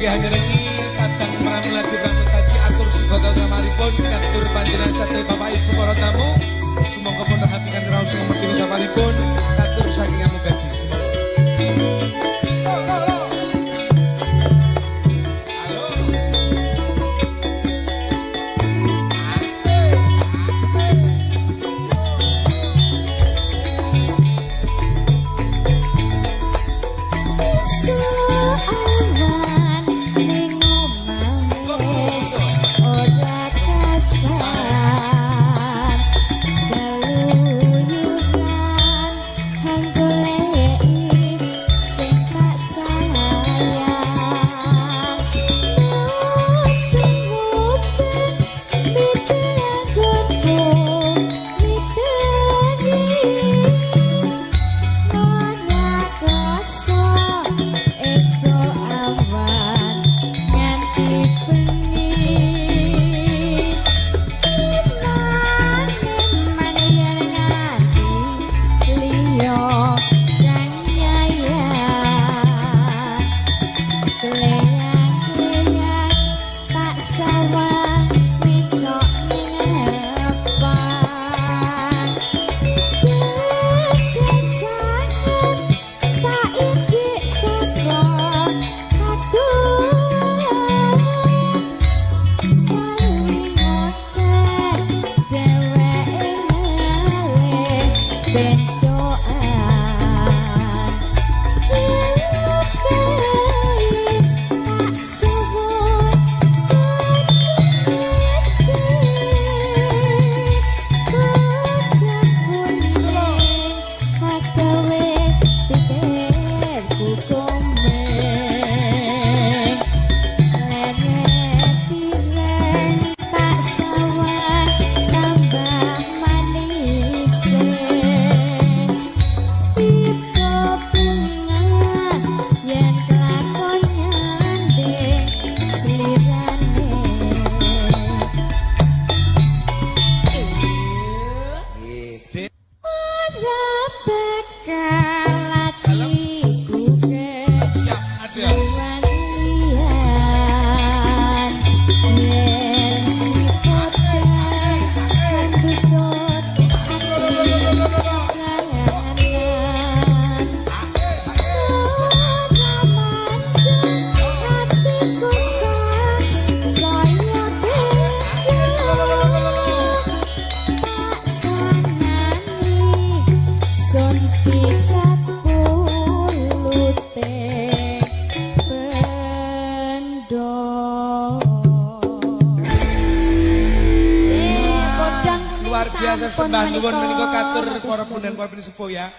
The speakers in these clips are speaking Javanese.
Mugi hadirin kadang pramila dipun saji atur sugata samaripun katur panjenengan sadaya Bapak Ibu para tamu. Sumangga pun perhatikan raos ngerti samaripun katur saking amugadi. Sembah nuwun menika katur para punden para pinisepuh ya.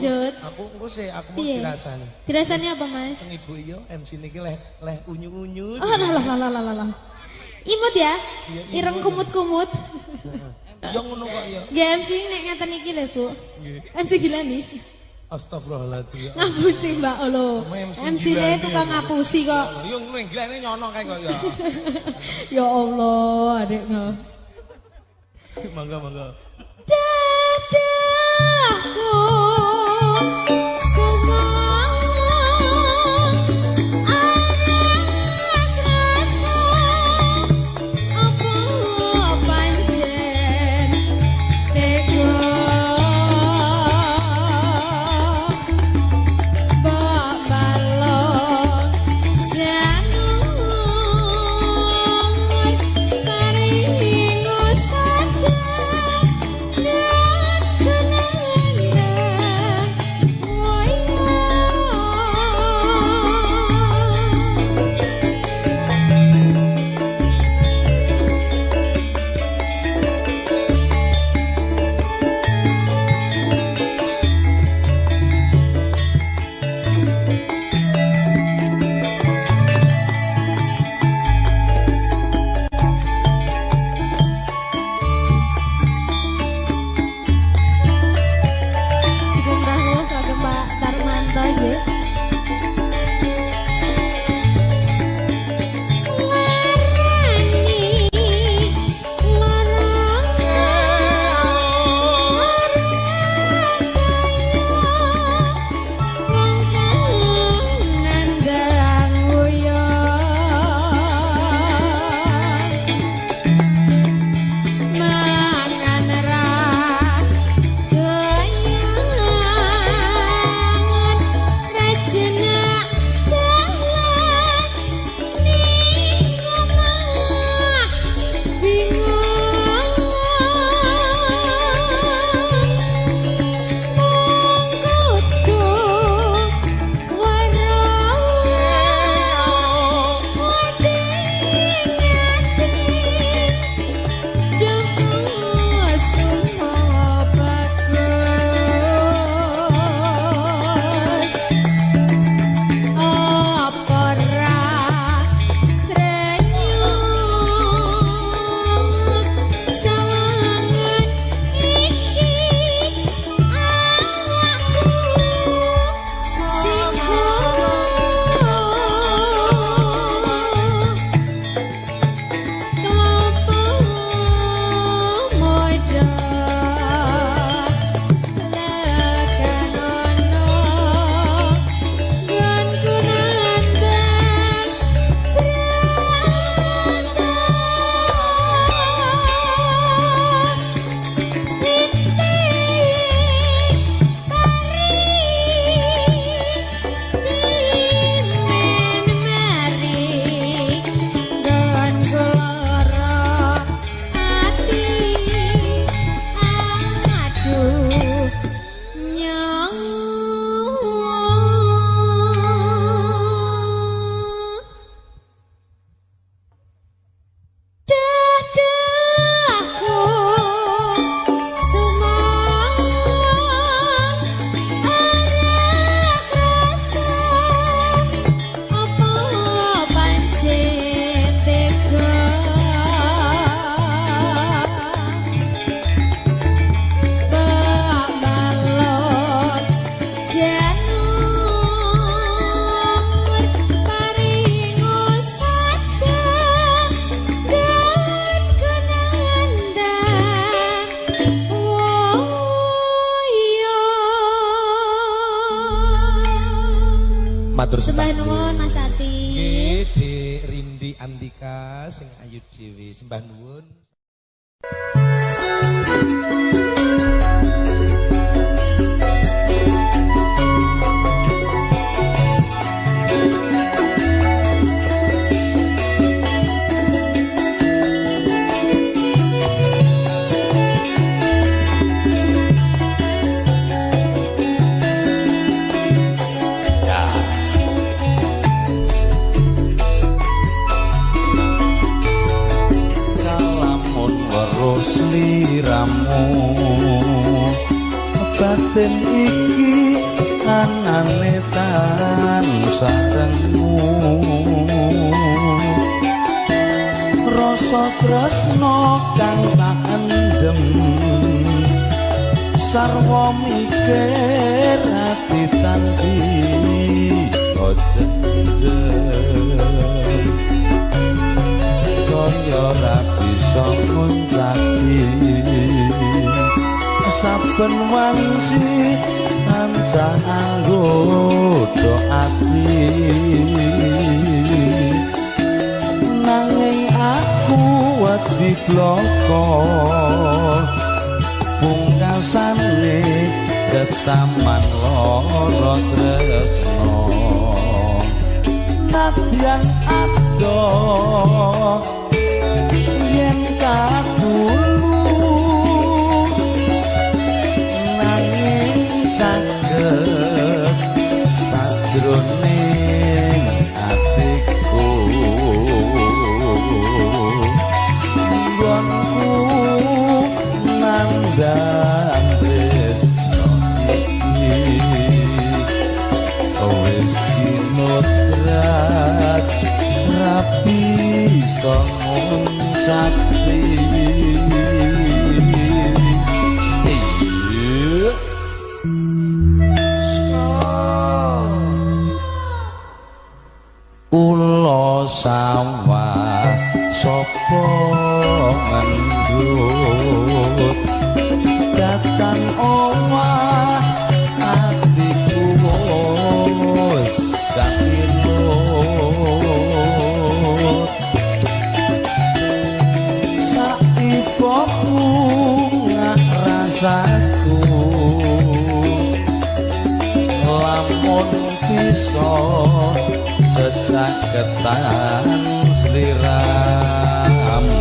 Lanjut. Aku engko sih aku mau dirasani. Dirasani apa, Mas? Ibu iya MC niki leh leh unyu-unyu. Oh, lah lah lah lah lah. Imut ya? Iya, ireng kumut-kumut. Ya ngono kok ya. Nggih MC nek ngeten iki lho, Bu. Nggih. MC gila nih. Astagfirullahaladzim. Ngapusi Mbak lho. MC-ne tukang ngapusi kok. Yo ngono gilane nyono kae kok ya. Ya Allah, adek ngo. Mangga mangga. Dadahku Sembah nuwun Mas Ati. Nggih, Dik Rindi Andika sing ayu dhewe. Sembah nuwun. Sliramu batin iki anane tansah rengu rasa tresno kang tak endem sarwa mikir ati tanti jenjem kaya ora bisa nguncati saben wanci tansah anggoda ati nanging aku wedi bloko pungkasane ketaman lara tresno nadyan adoh yen kadulu nanging caket sajroning atiku nggonku nandhang tresno iki wis kinodrat rapi iso nguncati. Kula sawah sapa ngendut datang omah atiku wis kapilut saiboku rasaku lamun bisa jejaketan sliramu.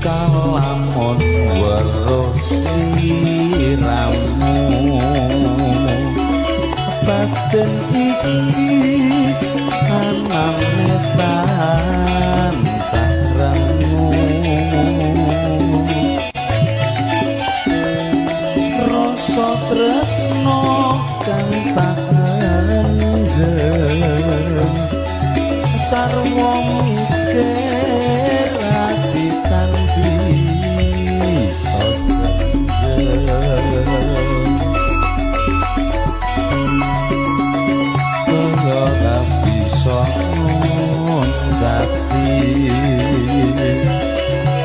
Kalamun weruh sliramu batin iki anane tansah rengu rasa tresno kang tak endhem sarwa mikir ati tan bisa jenjem kaya ora bisa nguncati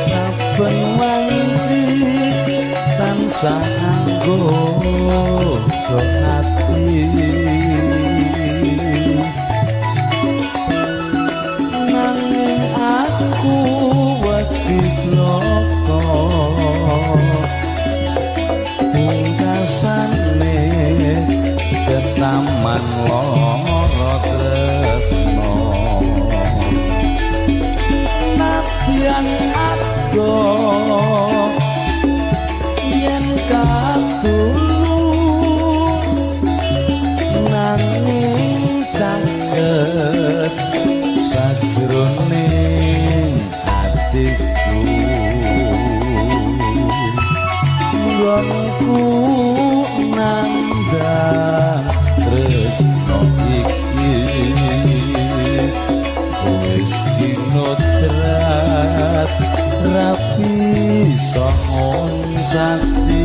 saben wanci tansah anggoda ati nanging aku wedi bloko pungkasane ketaman lara tresno nadyan adoh yen kadulu nanging caket sajroning atiku nggonku nandhang tresno iki wis sinodrat rapi iso nguncati.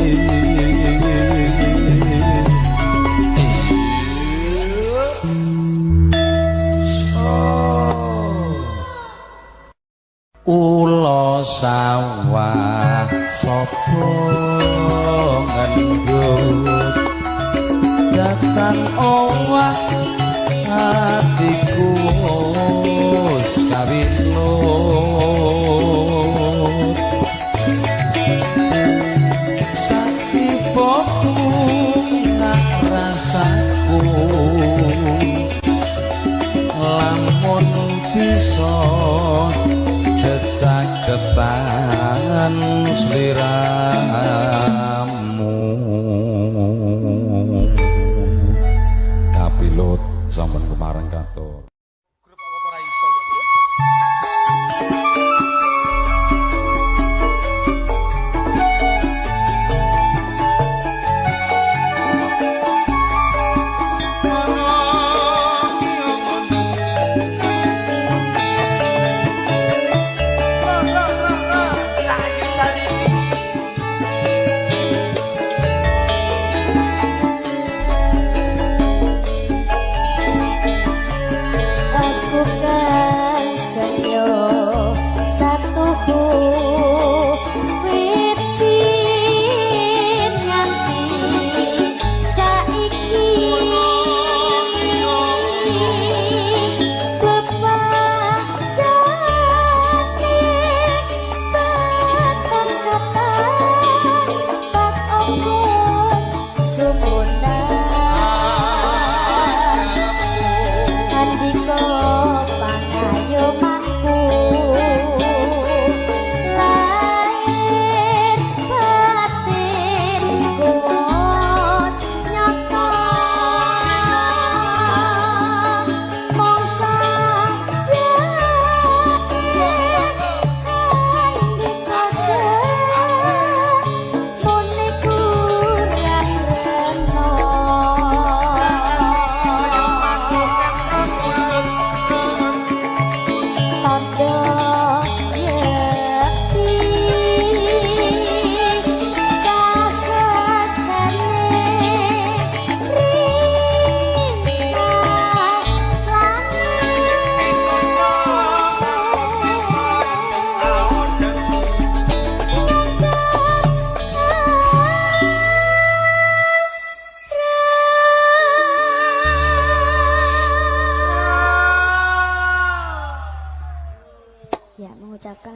Ula sawah sapa ngendut datang owah atiku wis kawinut sakiboku nak rasa lan sliramu. Kapilut sampun kemareng katur.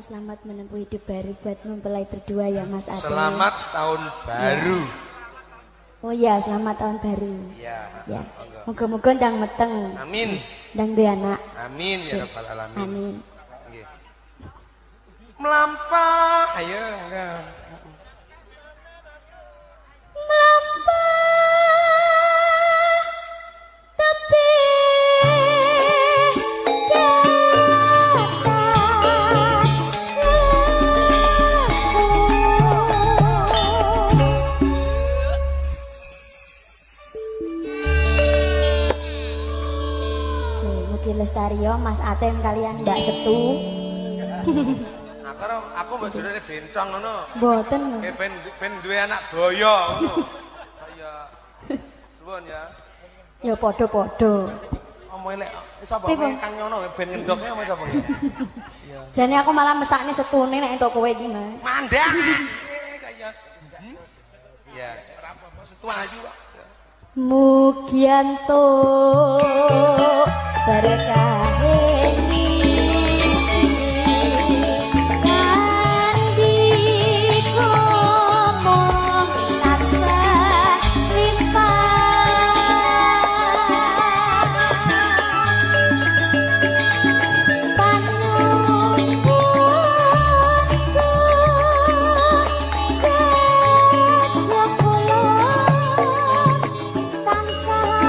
Selamat menempuh hidup baru buat mempelai berdua ya Mas Ade. Selamat tahun baru. Ya. Oh ya, selamat tahun baru. Iya. Ya. Moga-moga ndang meteng. Amin. Ndang duwe anak. Amin ya rabbal alamin. Amin. Nggih. Mlampah, ayo monggo. Mlampah tepi. Lestario, Mas Atem kalian Mbak Setu. Aku mbok jurune bencong ngono. Mboten. Ben duwe anak boyo ngono. Kaya suwun ya. Ya padha-padha. Omonge lek sapa Kang Nyono ben ngendokne omong sapa ya. Iya. Jane aku malah mesakne setune nek entuk kowe iki, Mas. Mandek. Kaya. Ya, ora apa-apa setu ayu kok. Mugianto berkah tansah.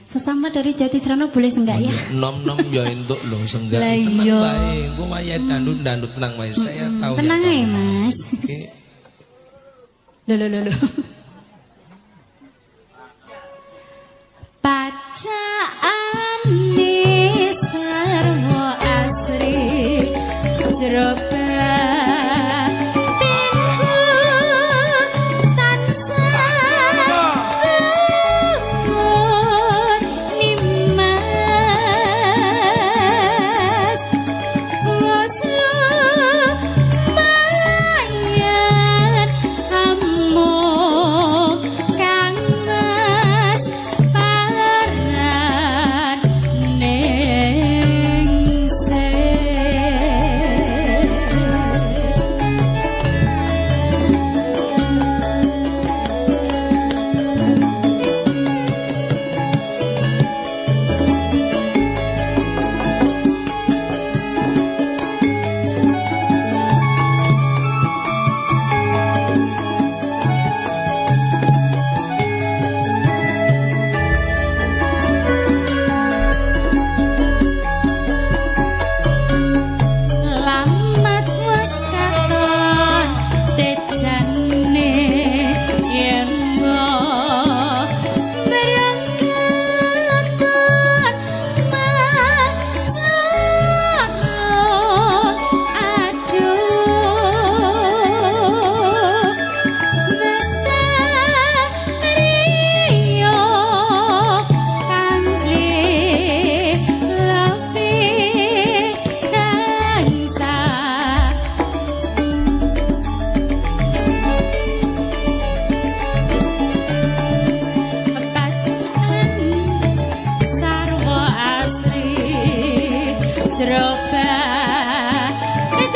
Sesama dari Jatisrono boleh senggak ya? Nom-nom ya entuk lho senggak. Lah Tenang iya. wae, engko wayahe dandut-dandut tenang wae. Saya tahu. Tenang ya, ae, Mas. Oke. Lho lho lho lho. Pacaane sarwa asri jero batinku tansah gumun nimas wis lumayan amung kang mas paran ningsih. Lamat wis katon tejane yen berangkat maca aduh Lestariyo kang lebih tansah Pacaan sarwa asri jero batinku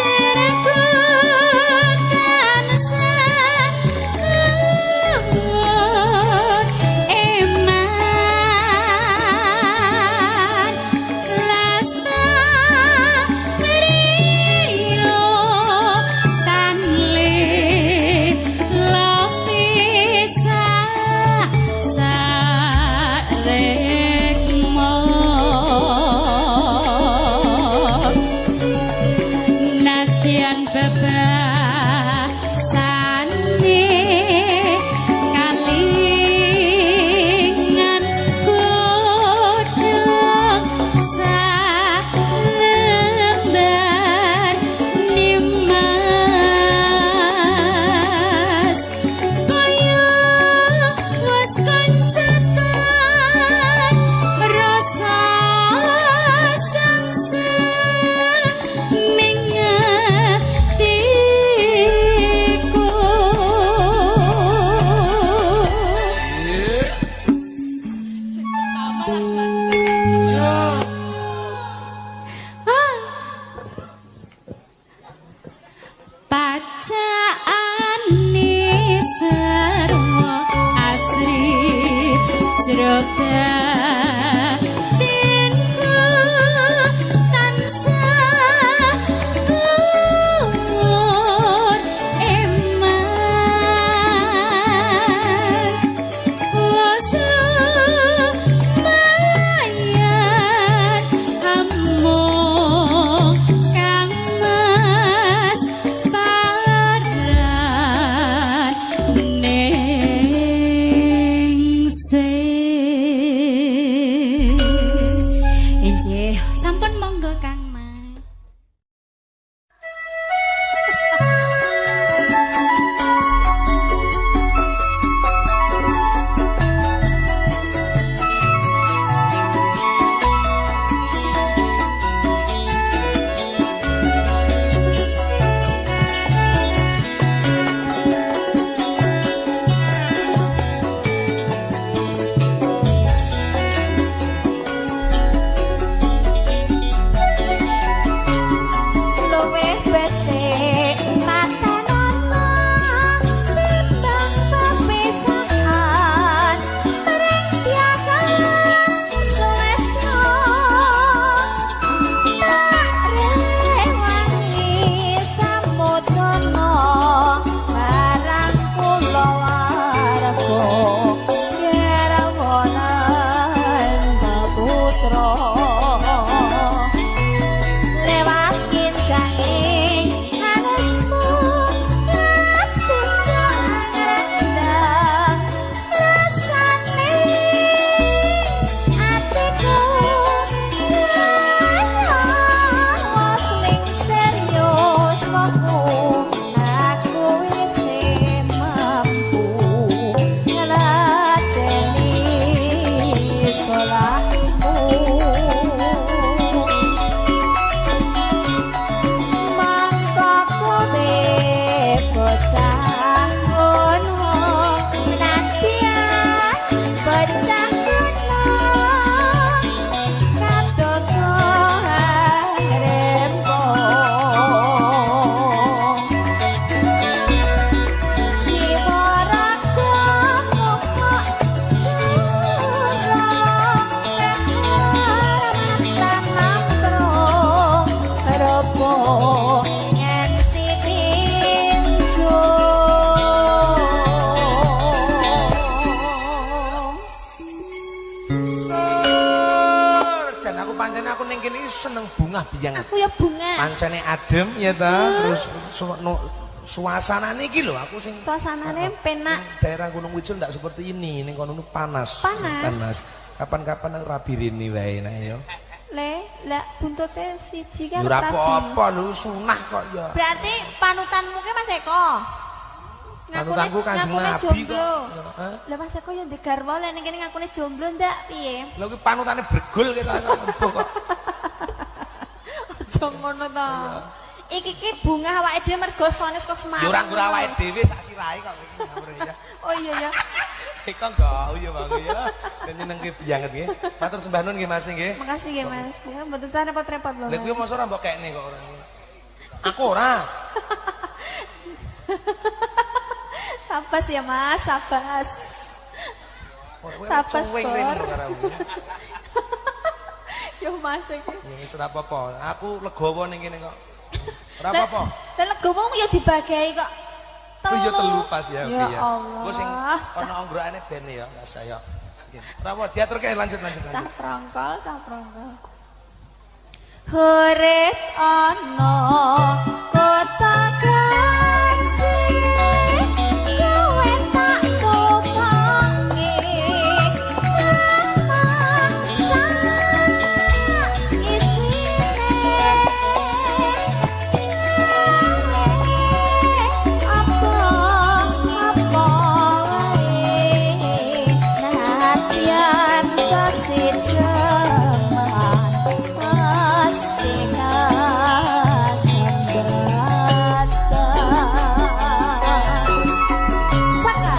tansah gumun eman lestariyo tan lopisa sarekmo nadyan bebasane kalingan godhong salembar nimas kaya wis kancatan rasa sangsara ning atiku. Pacaane sarwa asri jero batinku tansah gumun eman wis lumayan amung kang mas paran ningsih. sekolahmu. Mangko kowe bocah ngono, nadyan bocah ngono, kadogo rempo. Jiwa raga kok ropo nganti tinjo. Ser, jan aku pancen aku ning kene iki seneng bungah biyang. Aku ya bunga. Pancene adem ya ta, terus suasanane iki lho aku sing Suasanane penak. Daerah Gunung Kidul ndak seperti ini, ning kono panas. Panas. Panas. Kapan-kapan aku rabi rene wae nek ya. Le, lah buntute siji kan Ya ora rabi. apa-apa lho, sunah kok ya. Berarti panutanmu ki Mas Eko. Panutanku Kanjeng ngakune Nabi jomblo. kok. Hah? Lah Mas Eko yo ndek garwa lek ning kene ngakune jomblo ndak piye? Lha kuwi panutane bregul kita kok kok. Aja ngono to. Iki ki bunga awake dhewe mergo sones kok Semarang. Ya ora nggur awake dhewe sak sirahe kok iki ngawur ya. Oh iya ya. Eko enggak ya Bang ya. Dan nyenengke banget nggih. Matur sembah nuwun nggih Mas nggih. Makasih nggih Mas. Ya mboten usah repot-repot lho. Lha kuwi mosok ora mbok kekne kok ora. Aku ora. Sabas ya Mas, sabas. Sabas, Bor. Yo Mas iki. Ya wis ora apa-apa. Aku legowo ning kene kok. Ora apa-apa. Lah legowo ya dibagai kok. Oh iya telu pas ya oke Ya ya. Allah. Engko sing ana onggrokane ben ya, enggak saya. Ora apa diaturke lanjut lanjut Cah lanjut. prongkol, cah prongkol. Hurit ana kota gedhe, kowe tak tukoke sak isine. Apa-apa wae nadyan sesideman pasti kasembatan. Saka.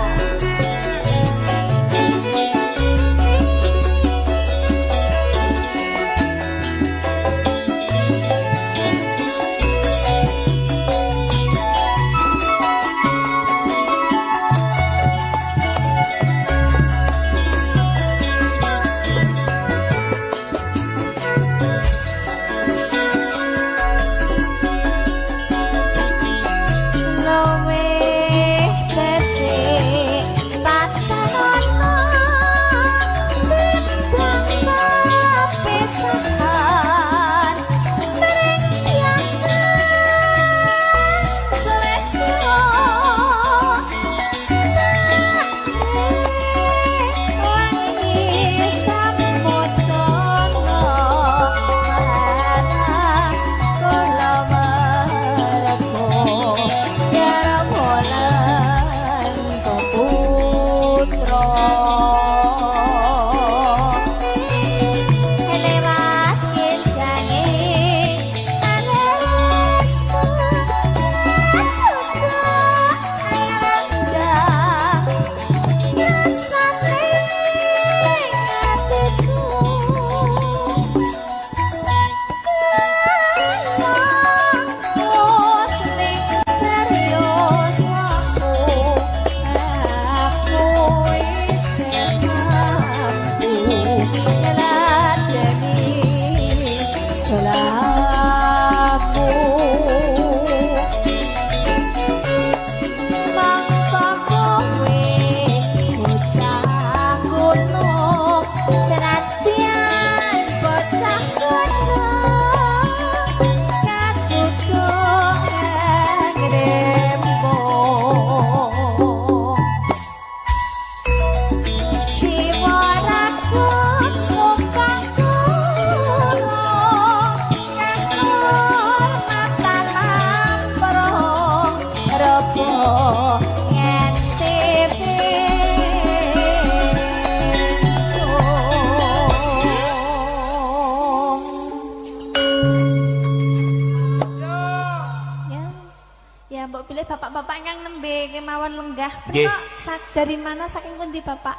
Bilih bapak-bapak ingkang nembe kemawon lenggah. Nggih. Punika dari mana saking pundi Bapak?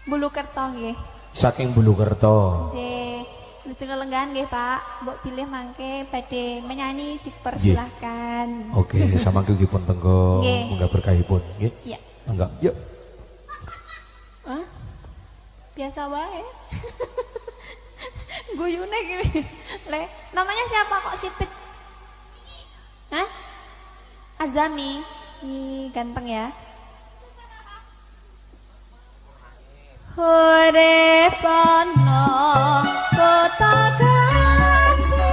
Bulukerto nggih. Saking Bulukerto. Nggih. Lujeng lenggahan nggih Pak. Mbok bilih mangke badhe menyanyi dipersilahkan. Oke, samangke ugi pun tenggo munggah berkahipun nggih. Iya. Mangga. Yuk. Hah? Biasa wae. Guyune iki. Le, namanya siapa kok sipit? Hah? Azami. Ih, ganteng ya. Hore pono kota gati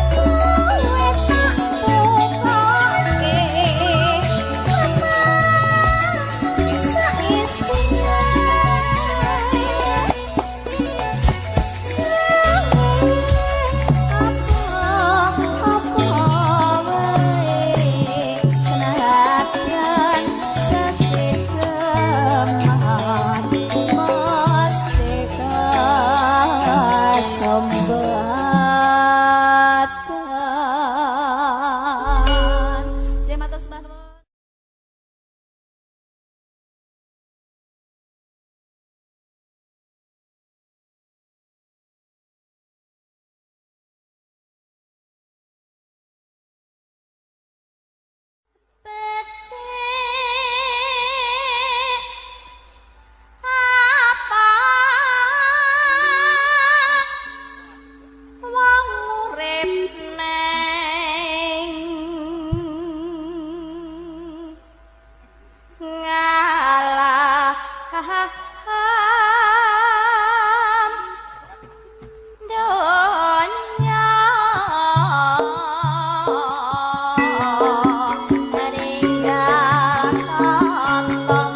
kowe tak pokoke saisine apa wae senadyan sesikeman sembatan. Jemaah sembah nuwun. Becik apa wong urip neng ngalah donya ninggal tonton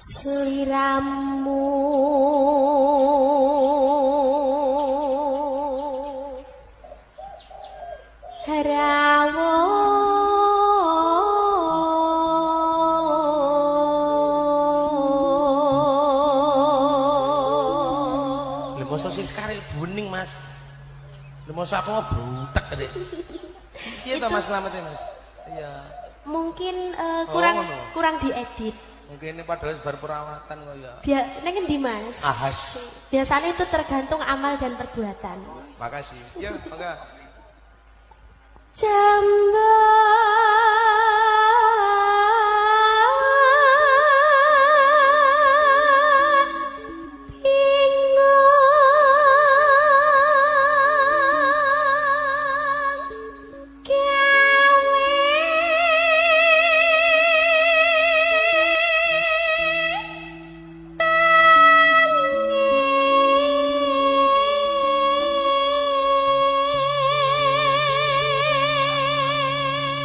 Sliramu rawuh. Lha mosok sih sekarang bening, Mas. Lha mosok aku mau butek deh. Iya toh Mas Slamet ya, Mas. Iya. Mungkin kurang Oh, ngono. kurang diedit. Mungkin ini padahal sebar perawatan kok ya. Biar neng endi, Mas? Ahas. Biasanya itu tergantung amal dan perbuatan. Makasih. Ya, mangga. Jambak bingung gawe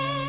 tangi.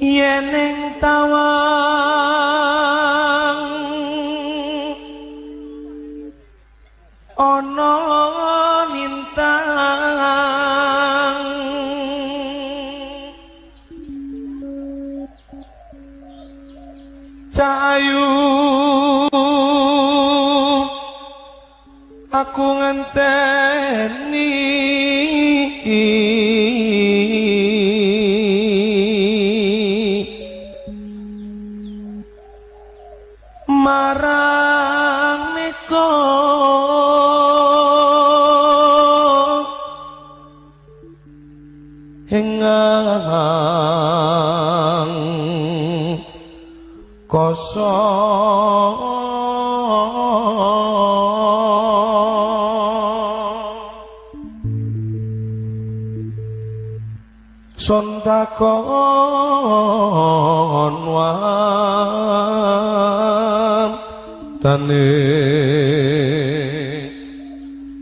Yen ing tawang ana lintang, cahayu aku ngenteni. Marang meko hengang kosong, son takon wantane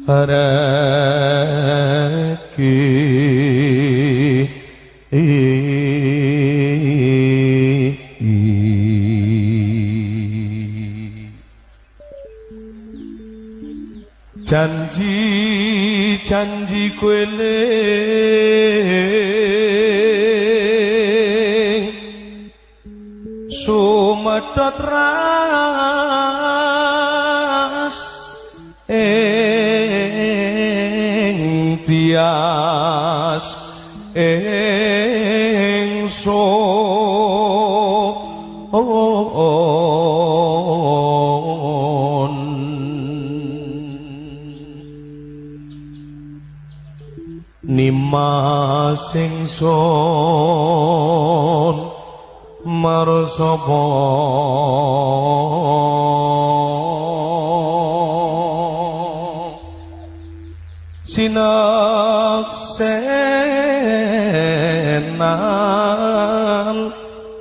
haraki. Janji janji kueling sumedhot ras ing tias ing so. Nimas ingsun marang sapa sinaksenan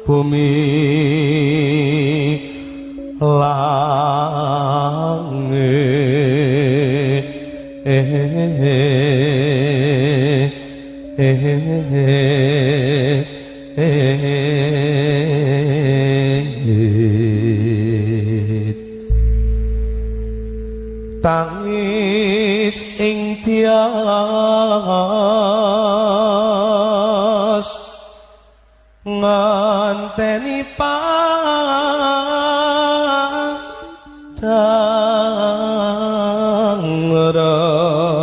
bumi langit. Tangis ing tias nganteni padang rembulan.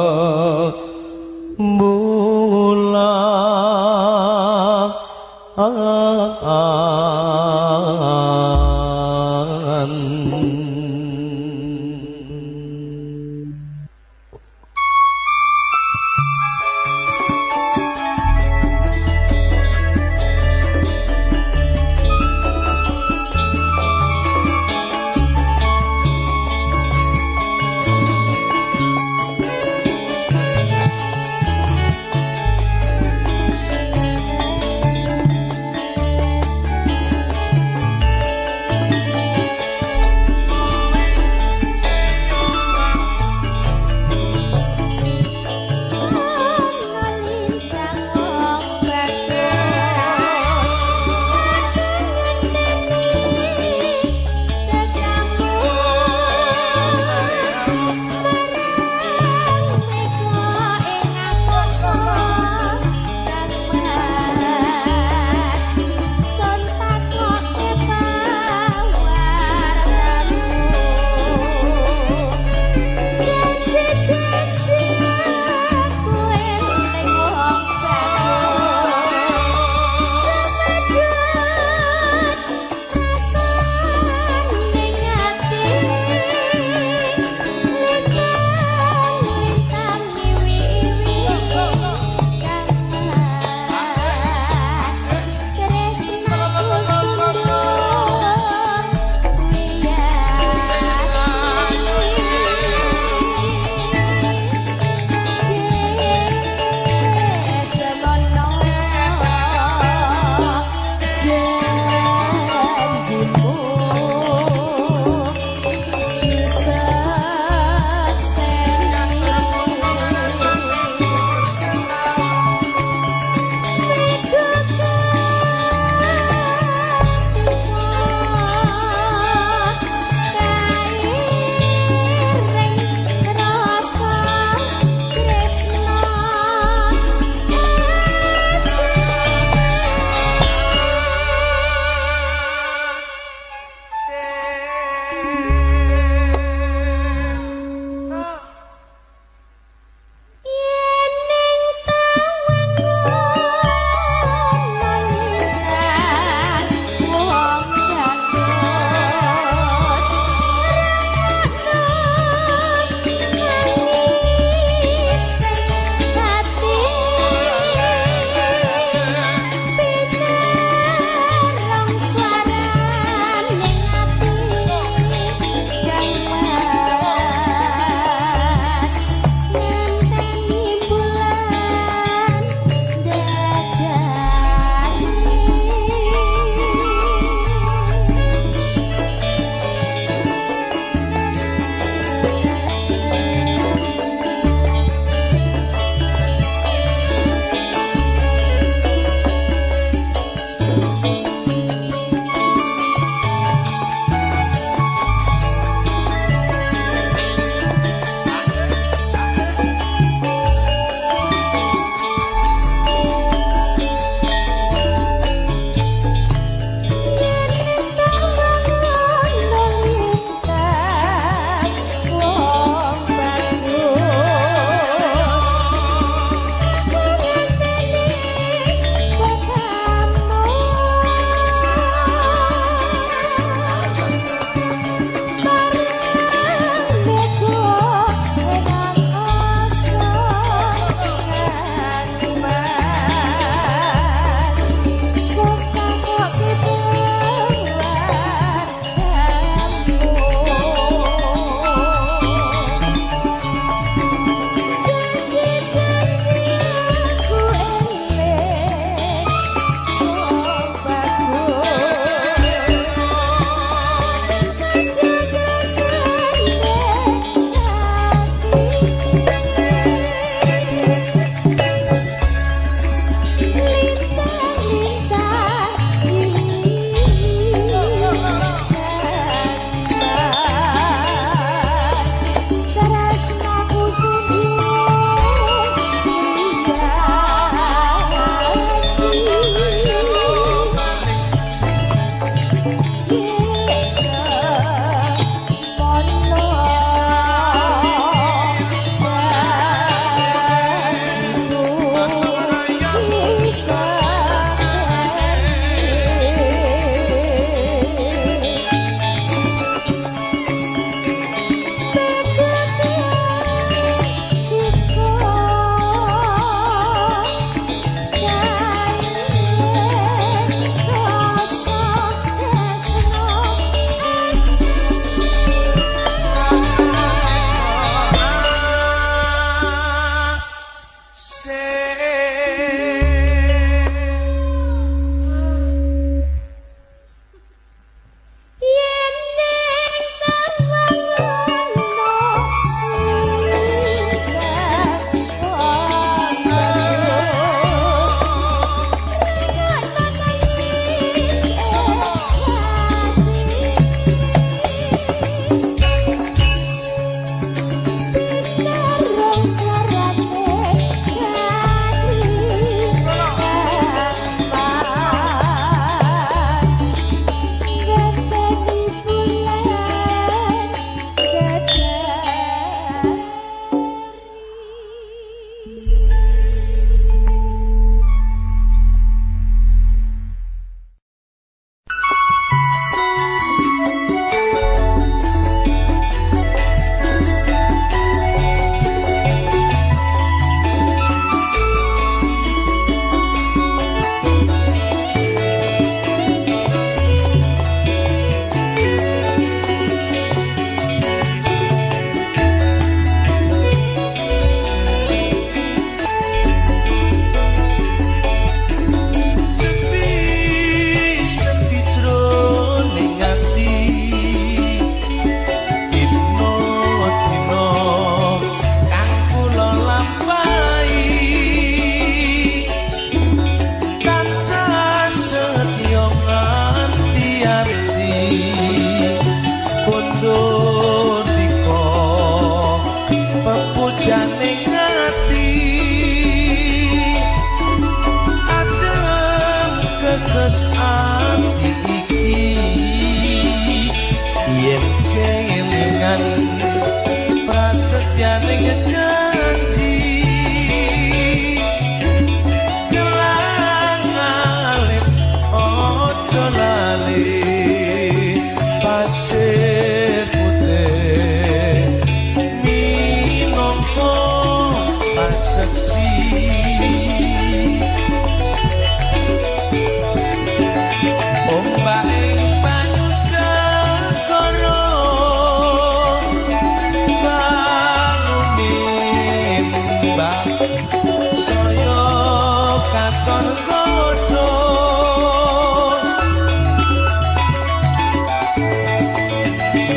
dodo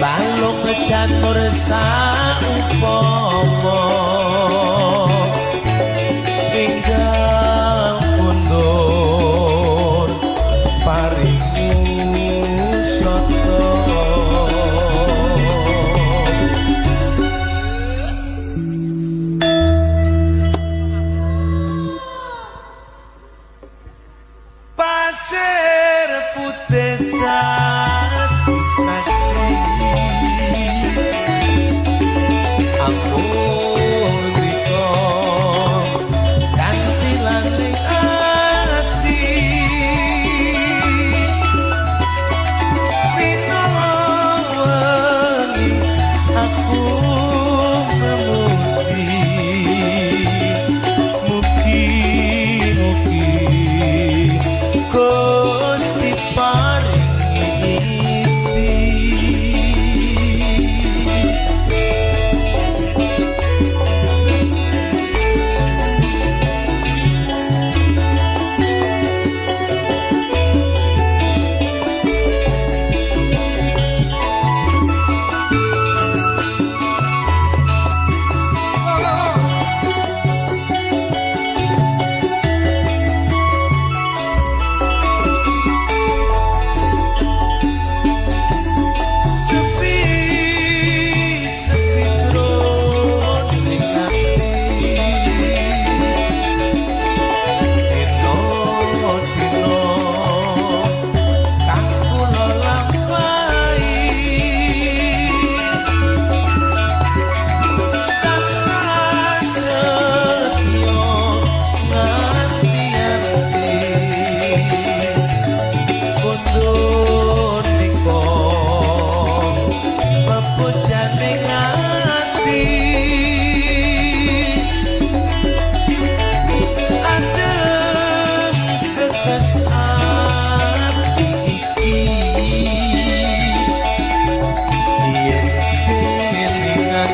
balung janur saupama ingkang kundur paringu sata. Pasir putih dadi saksi ampun rika kantilaning ati dina wengi aku memuji mugi-mugi Gusti paringi iti. Sepi sepi jroning ati dina dina kang kula lampahi tansah setya nganti-anti kundur nika bebojane ati adem kekes ati iki yen kelingan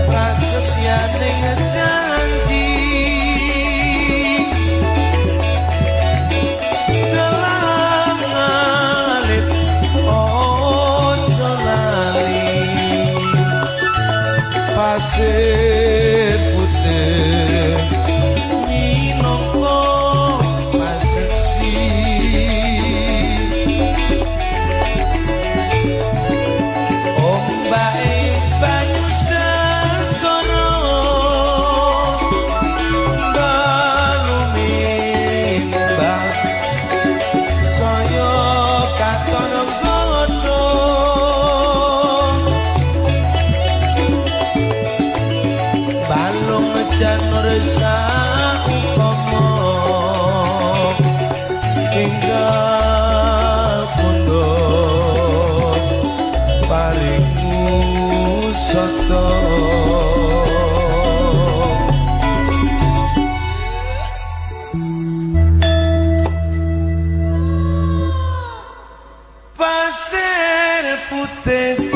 prasetyane janji dalam alit ojo lali pasir putih minangka paseksi ombake banyu segara balumimbang saya katon godho balung janur saupama ingkang kundur paringmu sata. Pasir putih